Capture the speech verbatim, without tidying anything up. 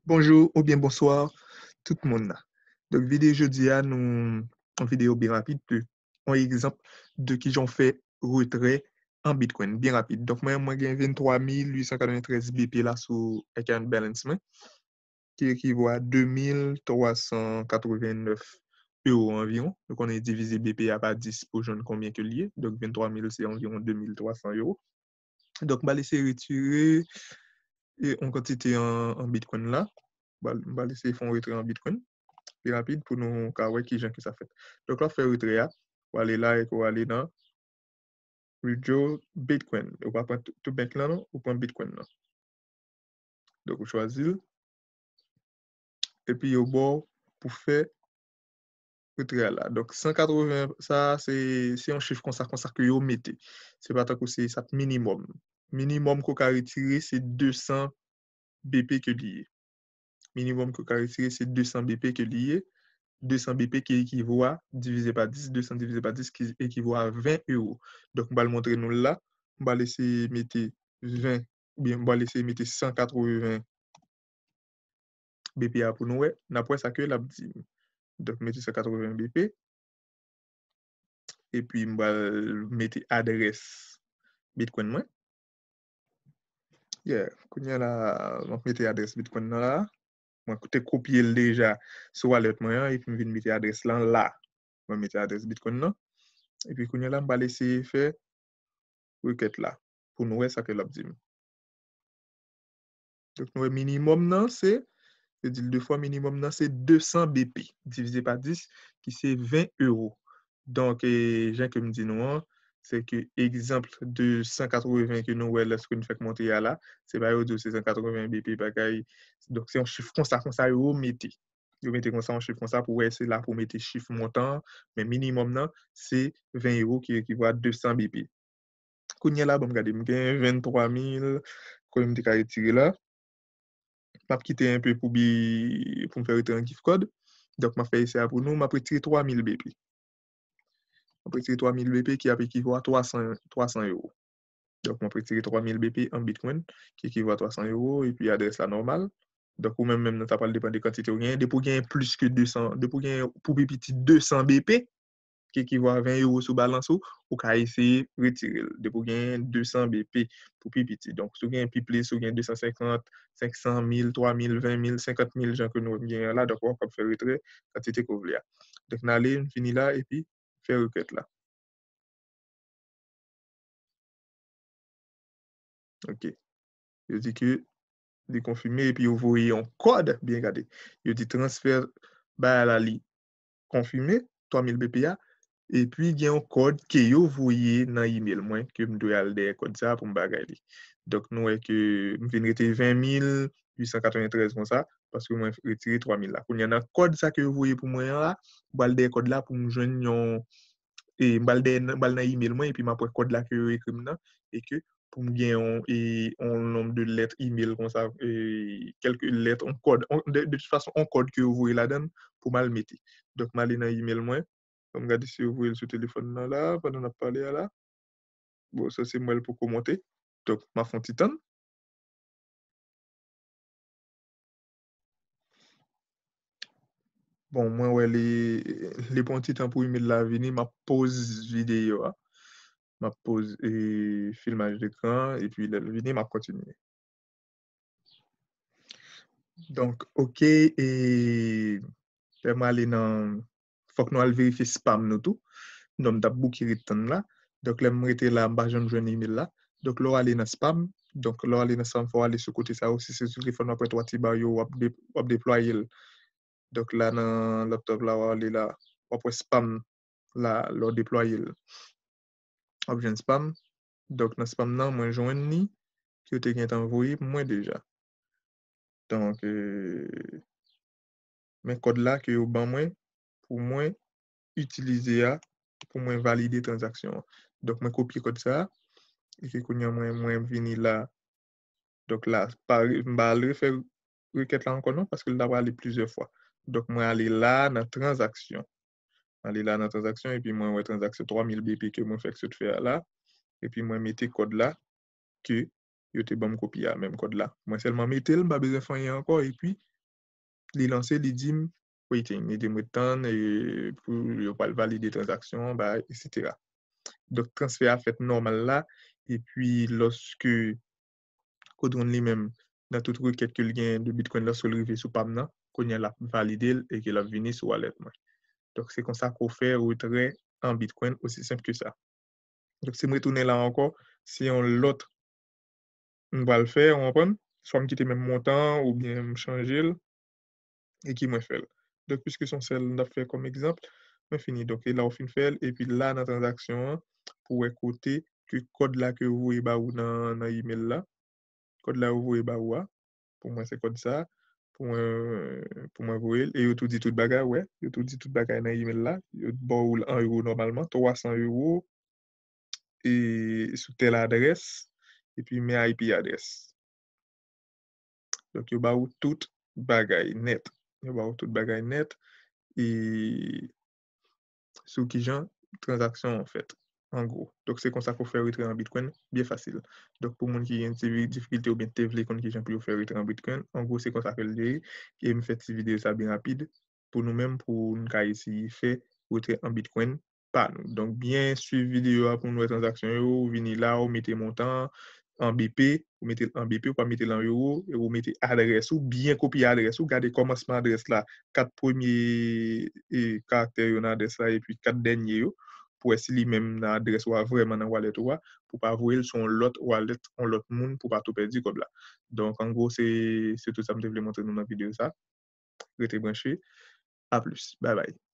Bonjou oubyen bonswa tout moun. Donk videyo jodi a nou yon videyo byen rapid de yon egzanp de kijan w fè retrè an Bitcoin byen rapid. Donk mwen mwen gen venntwa mil uitsankatrevenntrèz B P la sou account balance mwen ki ekivo a de mil twa san katrevennnèf ewo anviwon. Nou konnen divize B P a pa dis pou jwenn konbyen ke l ye. Donk venntwa mil se anviwon de mil twa san ewo. Donk m pral eseye retire yon kantite an Bitcoin la. M pral eseye fè yon retrè an Bitcoin pi rapid pou nou ka wè kijan ke sa fèt. Donk lè w ap fè retrè a, w ale la epi w ale nan withdraw Bitcoin. Ou pa pran TwoBank lan non, ou pran Bitcoin lan. Donk ou chwazi l. Epi yo ba w pou fè retrè a la. Donk san katreven sa se se yon chif konsa konsa ke yo mete. Se pa tankou se sa k minimòm. Minimòm ke w ka retire se de san B P ke li ye. Minimòm ke w ka retire se de san B P ke li ye. De san B P ki ekivo a divize pa dis, de san divize pa dis ki ekivo a ven ewo. Donk m pral montre nou l la. M pral eseye mete ven oubyen m pral eseye mete san katreven B P a pou nou wè. N ap wè sa ke l ap di m. Donk mete san katreven B P. Epi m pral mete adrès Bitcoin mwen. Yeah, kounye a la m ap mete adrès Bitcoin nan la. Mwen te kopye l deja sou wallet mwen an epi m vin mete adrès lan la. Mwen mete adrès Bitcoin nan. Epi kounye a la m pral eseye fè rekèt la pou nou wè sa ke l ap di m. Donk nou wè minimòm nan se, yo di l de fwa, minimòm nan se de san B P divize pa dis ki se ven ewo. Donk e, jan ke m di nou an, se ke egzanp de san katreven ke nou wè lòske n fèk monte a la, se pa yo di w se san katreven B P bagay, donk se yon chif konsa konsa yo mete. Yo mete konsa yon chif konsa pou wè se la pou mete chif montan an, men minimòm nan se ven ewo ki ekivo a de san B P. Kounye a la ban m gade m gen venntwa mil konbyen m te ka retire la. M ap kite enpe pou bi pou m fè retrè an gift card. Donk m ap fè esè a pou nou, m ap retire twa mil B P. M ap retire twa mil B P ki ap ekivo a twa san twa san ewo. Donk m ap retire twa mil B P an Bitcoin ki ekivo a twa san ewo epi adrès la nòmal. Donk ou menm menm nan sa pral depann de kantite ou genyen. Depi ou genyen plis ke de san, depi ou genyen pou pi piti de san B P, ki ekivo a ven ewo sou balans ou, ou ka eseye retire l. Depi w genyen de san B P pou pi piti. Donk, si w genyen pi plis, si w genyen de san senkant, senk san, mil, twa mil, ven mil, senkant mil, jan ke nou wè m genyen an la, donk w ap kab fè retrè kantite ke w vle a. Donk, n ale, n fini la, epi fè rekèt la. Ok. Yo di ke li konfime epi yo voye yon kòd, byen gade. Yo di transfè bagay la li konfime, twa mil B P a, epi gen yon kòd ke yo voye nan email mwen, ke m dwe al dèyè kòd sa pou m bagay li. Donk nou wè ke m vin rete ven mil uit san katreventrèz konsa, paske mwen retire twa mil la. Kounye a nan kòd sa ke yo voye pou mwen an la, m pral dèyè kòd la pou m jwenn yon e m pral dèyè m pral nan email mwen epi m ap wè kòd la ke yo ekri m nan e ke pou m gen yon e yon nonb de lèt email konsa e kèlke lèt yon kòd de, de tout fason yon kòd ke yo voye ladan l pou m al mete. Donk m ale nan email mwen. Ban m gade si yo voye l sou telefòn nan la pandan n ap pale a la. Bon sa se m wè l poko monte. Donk m ap fè yon ti tann. Bon, mwen wè li li pran ti tan pou email la vini, m ap poz videyo a. M ap poz e, filmaj lekran an, epi lè l vini, m ap kontinye. Donk, ok, e lè m ale nan fòk nou al verifye spam nou tou. Non, m t ap bouke ret tann la. Donk, lè m rete la, m pa janm jwenn email la. Donk, lè w ale nan spam, donk, lè w ale nan spam, fò w ale sou kote sa yo. Si se sou telefòn, w ap wè twa ti ba yo, w ap, de, w ap deplwaye l. Donk, la nan laptop la, w ale la, w ap wè spam la, lè w deplwaye l. W ap jwenn spam. Donk, nan spam nan, mwen jwenn li, ke yo te gentan voye pou mwen deja. Donk, e, men kòd la ke yo ban mwen pou mwen itilize a pou mwen valide tranzaksyon an. Donk, mwen kopye kòd sa a, epi kounye a mwen, mwen vini la. Donk la, pa, m pa al refè rekèt la ankò non, paske l ta prale plizyè fwa. Donk, mwen ale la nan tranzaksyon. Mwen ale la nan tranzaksyon, epi mwen wè tranzaksyon twa mil B P ke mwen fèk sot fè a la. Epi mwen mete kòd la ke yo te ban m kopi a, menm kòd la. Mwen sèlman mete l, m pa bezwen fè anyen ankò, epi li lanse, li di m waiting, li di m ret tann, e, pou yo pral valide tranzaksyon an, ba, etsetera. Donk, transfè a fèt nòmal la, epi lòske Codron li menm, nan tout rekèt ke l genyen de Bitcoin, lòske l rive sou pa m nan, kounye a l ap valide l e ke l ap vini sou wallet mwen. Donk, se konsa ke w fè retrè an Bitcoin, osi senp ke sa. Donk, si m retounen la ankò, se yon lòt m pral fè, w konprann? Swa m kite menm montan an, oubyen m chanje l, e ki mwen fè l. Donk, piske se yon sèl n ap fè kòm egzanp, mwen fini. Donk, e la w fin fè l, epi la nan tranzaksyon an, pou wè kote ke kòd la ke yo voye ba ou nan, nan email la, kòd la yo voye ba ou a, pou mwen se kòd sa, pou mwen, pou mwen voye l, e yo tou di tout bagay, wè, yo tou di tout bagay nan email la, yo ba ou l an euro nòmalman, twa san euro, e sou tèl adrès, epi men I P adrès. Donk, yo ba ou tout bagay nèt. Yo ba ou tout bagay nèt, e sou kijan tranzaksyon an fèt, an gwo. Donk, se konsa ke w fè retrè an Bitcoin, byen fasil. Donk, pou moun ki gen ti vi-, difikilte oubyen te vle konn kijan pou yo fè retrè an Bitcoin, an gwo, se konsa ke l ye. E m fè ti videyo sa byen rapid pou nou menm, pou n ka eseye fè retrè an Bitcoin pa nou. Donk, byen swiv videyo a pou nou wè tranzaksyon yo, ou vini la, ou mete montan an B P, ou mete l an B P, ou pa mete l an euro, e ou mete adrès ou, byen kopye adrès ou, gade kòmansman adrès la, kat premye, e, karaktè yo nan adrès la, epi kat dènye yo, pou wè si li menm nan adrès ou a, vrèman nan wallet ou a, pou pa voye l sou yon lòt wallet, yon lòt moun, pou pa tou pèdi kòb la. Donk, an gwo, se, se tout sa m te vle montre nou nan videyo sa. Rete branche. A plis. Bye bye.